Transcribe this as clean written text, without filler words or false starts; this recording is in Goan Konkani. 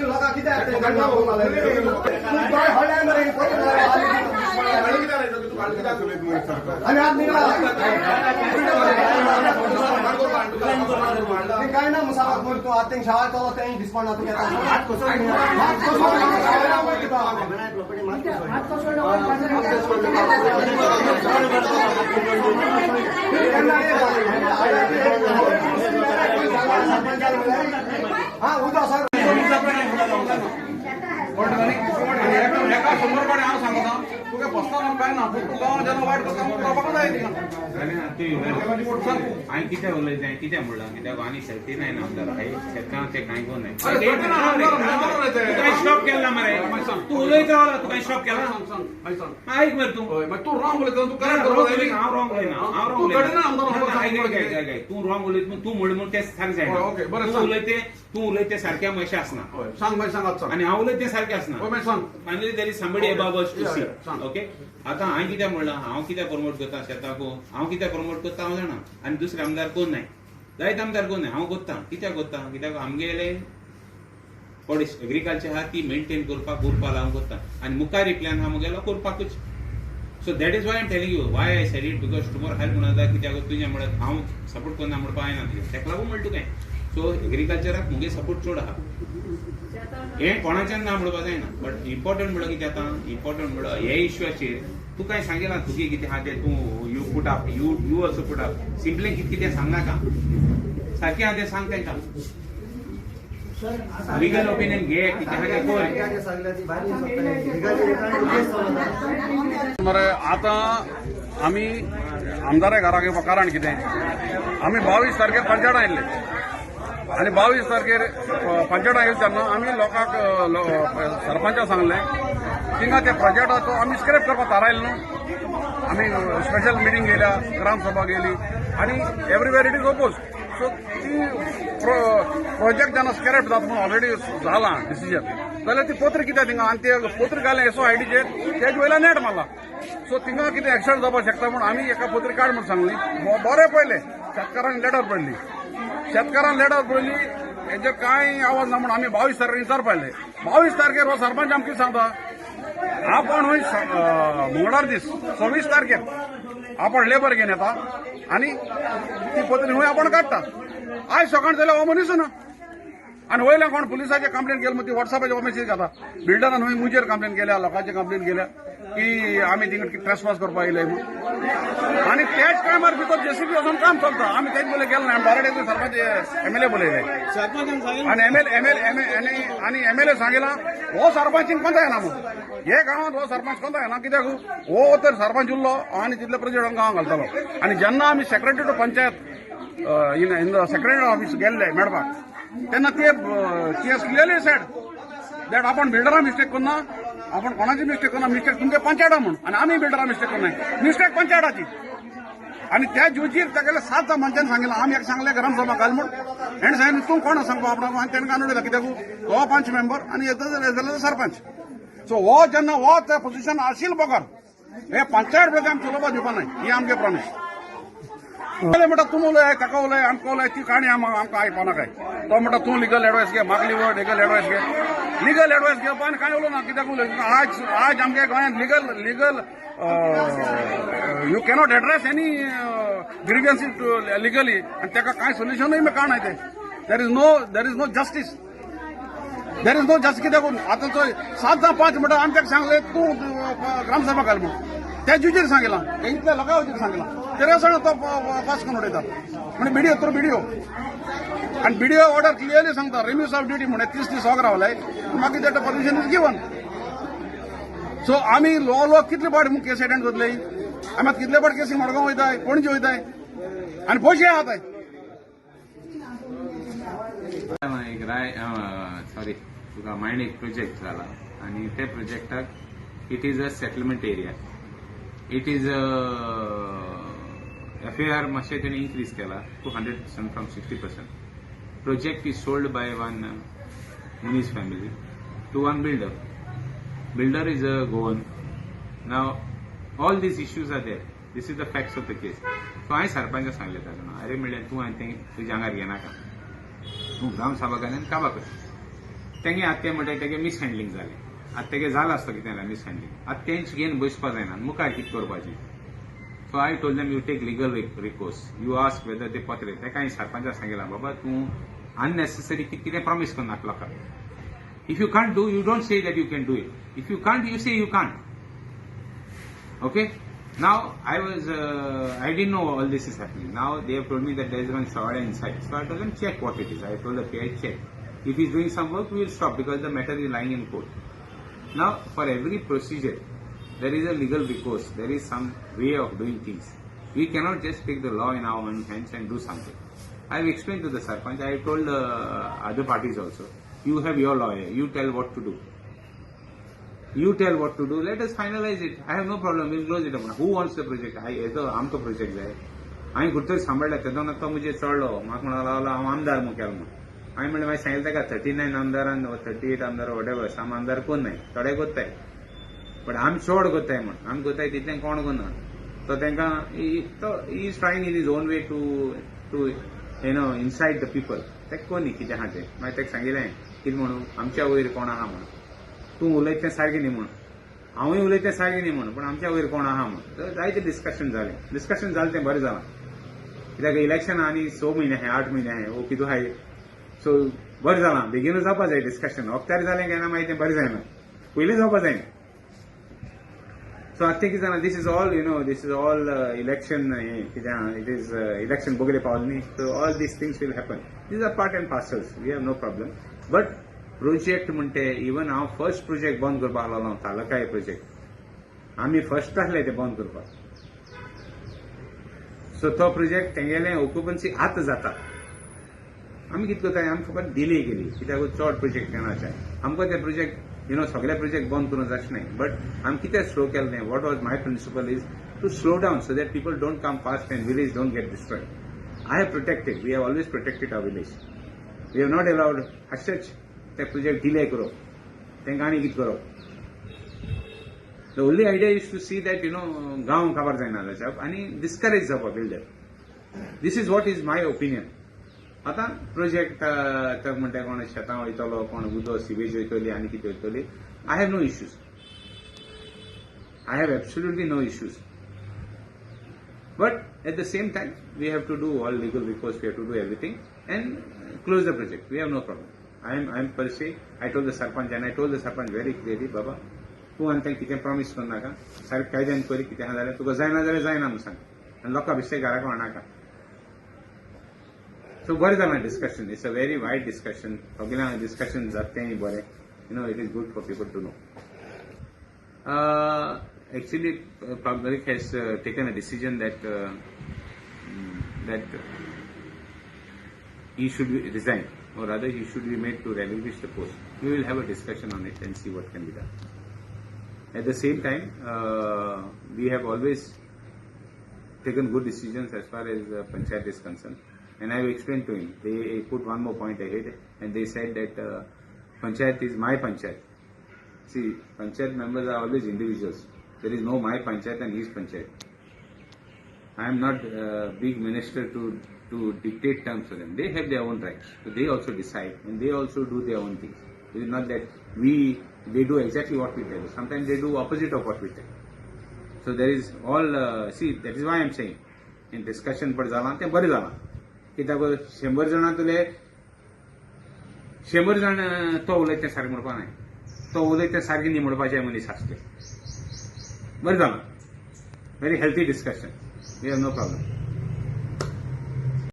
लोकांक कितें आनी आज निघाला काय ना मुसाफत बोल तू आत शाळा चलो तें दिसपा ना तुका. हात कसो हा उदो सर एका 100 कडेन हांव सांगता तुगे बसता काय ना, पूण तूं गांवांत जेन्ना वायट करता म्हणून जाय. हांवें कितें उलयलें, कितें म्हणलां, कित्याक आनी सर्ती ना आमदार शेतकारां ते कांय कोण नाही. तुका स्टॉप केला मरे, तूं उलयत रावला, तुका स्टॉप केला. आयक मरे तूं, तूं रॉंग उलयता, तूं करेक्ट. हांव रॉंग उलयना, हांव रॉंग उलयना. तूं रॉंग उलयत म्हूण तूं म्हणून तें सारकें जायना. तूं उलयते, तूं उलयते सारकें अशें आसना. सांग मागीर, सांग. आनी हांव उलयते तें सारकें आसना. सांग. Finally there is somebody above us to see. Okay, आतां हांवें कितें म्हणलां, हांव कितें प्रमोट करता शेताक, हांव कितें प्रमोट करता हांव जाणा. आनी दुसरे आमदार कोण नाय, जायत आमदार कोण नाय. हांव करता, कित्याक करता, कित्याक आमगेले एग्रीकल्चर आहा ती मेंटेन करपाक उरपा लागून करता. आनी मुखार प्लॅन आहा मुगेलो करपाकूच. So that is why I'm telling you why I said it, because tomorrow हाल म्हणता कित्याक तुजें म्हणत हांव सपोर्ट करना म्हणपा जायना तुजें, तेका लागून म्हणटा तुका. सो एग्रीकल्चराक मुगे सपोर्ट चड आहा, हें कोणाच्यान ना म्हणपा जायना. बट इम्पॉर्टंट म्हणल्यार कितें आतां, इम्पॉर्टंट म्हणल्यार हे इश्यूचेर तूं कांय सांगिना, तुगे कितें आहा तें तूं you put up, you also put up. Simply कितें कितें सांगनाका, सारकें आहा तें सांग तांकां. लिगल ओपिनियन घे, कितें आहा तें कर. मरे आतां आमी आमदारा घराक येवपा कारण कितें, आमी 22 तारखेर पंचायत आयिल्ले आनी 22 तारखेर पंचायत आयिल्ले तेन्ना आमी लोकांक सरपंचाक सांगलें थिंगा ते प्रोजेक्टाचो आमी स्क्रॅप करपाक थारायलें न्हू. आमी स्पेशल मिटींग घेयल्या, ग्रामसभा घेयली आनी everywhere it is oppose. So ती प्रोजेक्ट जेन्ना स्क्रॅप जाता म्हणून ऑलरेडी जाला डिसिजन, जाल्यार ती पत्र कित्याक थिंगा आनी ते पत्र घालें एसओ आयडीचेर, तेज वयल्यान नेट मारला. सो थिंगा कितें एक्सिडंट जावपाक शकता म्हूण आमी एका पत्र काड म्हूण सांगली. बरें पळयलें, शेतकारांक लेटर पडली, शेतकारांक लेटर पडली, हेजेर कांय आवाज ना म्हूण आमी 22 तारखेर विचारपा आयले. 22 तारखेर हो सरपंच आमकां कितें सांगता, आपण हय मंगळार दीस 26 तारखेर आपण लेबर घेवन येता आनी ती पत्री हूंय आपण काडटा. आयज सकाळ जाल्यार हो मनीस ना आनी वयल्यान कोण पुलिसाचेर कंप्लेन केली म्हण ती वॉट्सॅपाचेर मेसेज घाता. बिल्डरान हूंय मुजेर कंप्लेन केल्या, लोकांचेर कंप्लेन केल्या की आमी थिंगा ट्रेसपास करपाक येयले म्हूण. आनी त्याच टायमार भितर जेसीबी वचून काम चलता. आमी तेच बोले गेले ना, आमी डायरेक्ट सरपंच एमएलए बोलयले आनी एमएल एमएल आनी एमएलए सांगिला हो सरपंच कोणता येना म्हूण, हे गांवांत हो सरपंच कोणता येना, कित्याक हो तर सरपंच उरलो आनी तितले प्रेसिडेंट गांवांत घालतलो. आनी जेन्ना आमी secretary to panchayat in the secretary office गेल्ले मेळपाक तेन्ना ते क्लियरली सेड that आपण बिल्डरा मिस्टेक करना, आपण कोणाची मिस्टेक करना, मिस्टेक तुमगे पंचायता म्हूण आनी आमी बिल्डरा मिस्टेक करनाय, मिस्टेक पंचायताची. आनी त्या जुजीर तागेले 7 जाण मनशान सांगिल्लें, आमी एक सांगलें ग्रामसभा घाल म्हूण, हेणें सांगलें तूं कोण सांगपा आपणाक, आनी तेणें कानून उडयला कित्याक तो पंच मेंबर आनी जाल्यार सरपंच. सो हो जेन्ना हो त्या पोजिशन आशिल्ले बगर हे पंचायत प्रती आमी चलोवपाक दिवपा नाय, ही आमगे प्रॉमीस. म्हणटा तूं उलय, ताका उलय, आमकां उलय, ती काणी आमकां आयकपा नाकाय. तो म्हणटा तूं लिगल एडवायस घे, म्हाका लिगल एडवायस घे, लिगल एडवायस घेवपा आनी कांय उलोवना. कित्याक उलय, आज आमगे गोंयांत legal you cannot address any grievance legally आनी ताका कांय सोल्युशनूय कांय तें. There is no justice, there is no justice. कित्याक आतां चोय 7 जाण 5 म्हणटा आमी ताका सांगलें तूं ग्रामसभा घाल म्हूण, त्या जुजीर सांगिलां, इतल्या लोकां हुजीर सांगिलां, तरी आसतना तो पास करून उडयता. म्हणजे बिडिओ थ्रू बिडिओ आनी बिडिओ ऑर्डर क्लियरली सांगता रिम्यूज ऑफ ड्युटी म्हणे 30 दीस वगैरे रावले मागीर that permission is given. So आमी लो लोक कितले फावट केस अटेंड करतले, आमी आतां कितले फावट केसी मडगांव वयताय, पणजे वयताय आनी पयशे आहाताय. एक राय सॉरी तुका मायंड एक प्रोजेक्ट जाला आनी त्या प्रोजेक्टाक it is a settlement area, it is FAR मातशें तेणी इन्क्रीज केला to 100% from 60%. Project is sold by one Muniz family to one builder. Builder is a Goan. Now all these issues are there. This is the facts of the case. So हांवें सरपंचाक सांगलें ताका, अरे म्हणलें तूं आनी तें तुज्या आंगार घेनाका. तूं ग्रामसभा घाल आनी काबा कर. तेंगे आतां तें म्हणटा तेगे मिसहँडलिंग जालें. आतां तेगे जालां आसता कितें जाल्यार मिसहँडलिंग. आतां तेंच घेवन बसपा जायना, मुखार कितें करपाचें. So I told them, you take legal recourse, you ask whether ते पत्र. तेका हांवें सरपंचाक सांगिलां, बाबा, तूं अननेसेसरी कितें कितें प्रॉमीस करनाका लोकांक. If you can't do, you don't say that you can do it. If you can't, you say you can't. Okay. Now I didn't know all this is happening. Now they have told me that there is one Sawada inside. So I told them, check what it is. I told the PI, check. If he is doing some work, we will stop because the matter is lying in court. Now for every procedure, there is a legal recourse. There is some way of doing things. We cannot just take the law in our own hands and do something. I have explained to the Sarpanch. I have told the other parties also. You have your lawyer. You tell what to do. You tell what to do. Let us finalize it. I have no problem. We'll close it up. Who wants the project? I येतो आमचो प्रोजेक्ट जाय. हांवें खंय तरी सांबाळ्ळा तेदोना तो म्हजेर चडलो. म्हाका म्हणूंक लागलो, हांव आमदार म्हूण केलो म्हूण. हांवें म्हणलें, मागीर सांगिल्लें ताका, 39 आमदारान, 38 आमदार, वॉटेवर, साम आमदार कोण नाय, थोडे कोत्ताय, बट आमी चड कोत्ताय म्हूण. आमी कोत्ताय तितलें कोण करना. तो तांकां तो is trying in his own way to incite the people. तेका कोण न्ही कितें आहा तें. मागीर ताका सांगिल्लें, कितें म्हणून, आमच्या वयर कोण आहा म्हणून. तूं उलयता तें सारकें न्ही म्हूण, हांवूय उलयता तें सारकें न्ही म्हूण, पूण आमच्या वयर कोण आहा म्हूण. तर जायतें डिस्कशन जालें. डिस्कशन जालें तें बरें जालां, कित्याक इलेक्शन आनी 6 म्हयने आहाय, 8 म्हयने आहाय, वो कितें आहाय. सो बरें जालां, बेगीनूच जावपा जाय डिस्कशन. वक्तार जालें काय ना, मागीर तें बरें जायना, पयलीं जावपा जाय. सो आतां कितें जालां, this is all election हें कितें आहा, it is election बगले पावलें न्ही, so all these things will happen. These are part and parcels. We have no problem. But project म्हणटे, इवन हांव फर्स्ट प्रोजेक्ट बंद करपाक लागलो, तालकाय प्रोजेक्ट, आमी फर्स्ट आसले ते बंद करपाक. सो तो प्रोजेक्ट तेंगेलें ऑक्युपन्सी आतां जाता. आमी कितें करताय, आमी फकत डिले केली, कित्याक चड प्रोजेक्ट येनाचे. आमकां ते प्रोजेक्ट सगळे प्रोजेक्ट बंद करूंक जायच न्हय, बट आमी कितें स्लो केलें तें, what was my principle is to slow down so that people don't come fast and village don't get destroyed. I have protected, we have always protected our village. We have not allowed अशेंच ते प्रोजेक्ट डिले करप, तांकां आनी कितें करप. The only idea is to see that गांव काबार जायना जावप आनी डिस्करेज जावपा builder. This is what is my opinion. आतां प्रोजेक्ट म्हणटा, कोण शेतां वयतलो, कोण उदक सिवेज वयतली आनी कितें वयतली, I have no issues. I have absolutely no issues. But at the same time, we have to do all legal recourse, we have to do everything and close the project. We have no problem. I am per se, I told the Sarpanch and I told the Sarpanch very clearly, Baba, तूं आनी तांकां कितें प्रॉमीस करनाका, सारकें कायद्यान करी. कितें आहा जाल्यार, तुका जायना जाल्यार जायना म्हूण सांग आनी लोकां बेश्टे घराक व्हरनाका. सो बरें जालां discussion. It's a very wide discussion. सगळ्यांक डिस्कशन जाता तेंय बरें. It is good for people to know. Actually, public has taken a decision that he should be resign, or rather he should be made to relinquish the post. We will have a discussion on it and see what can be done. At the same time, we have always taken good decisions as far as panchayat is concerned. And I have explained to him. They put one more point ahead and they said that panchayat is my panchayat. See, panchayat members are always individuals. There is no my panchayat and his panchayat. I am not a big minister to dictate terms for them. They have their own rights. So they also decide and they also do their own things. It is not that they do exactly what we tell. Sometimes they do opposite of what we tell. So there is all, see, that is why I am saying, in discussion पण जालां तें बरें जालां, कित्याक 100 जाणां तुले 100 जाण तो उलयता तें सारकें म्हणपा नाय, तो उलयता तें सारकें न्ही म्हणपाचें मनीस आसले. बरें जालां. Very healthy discussion. We have no problem.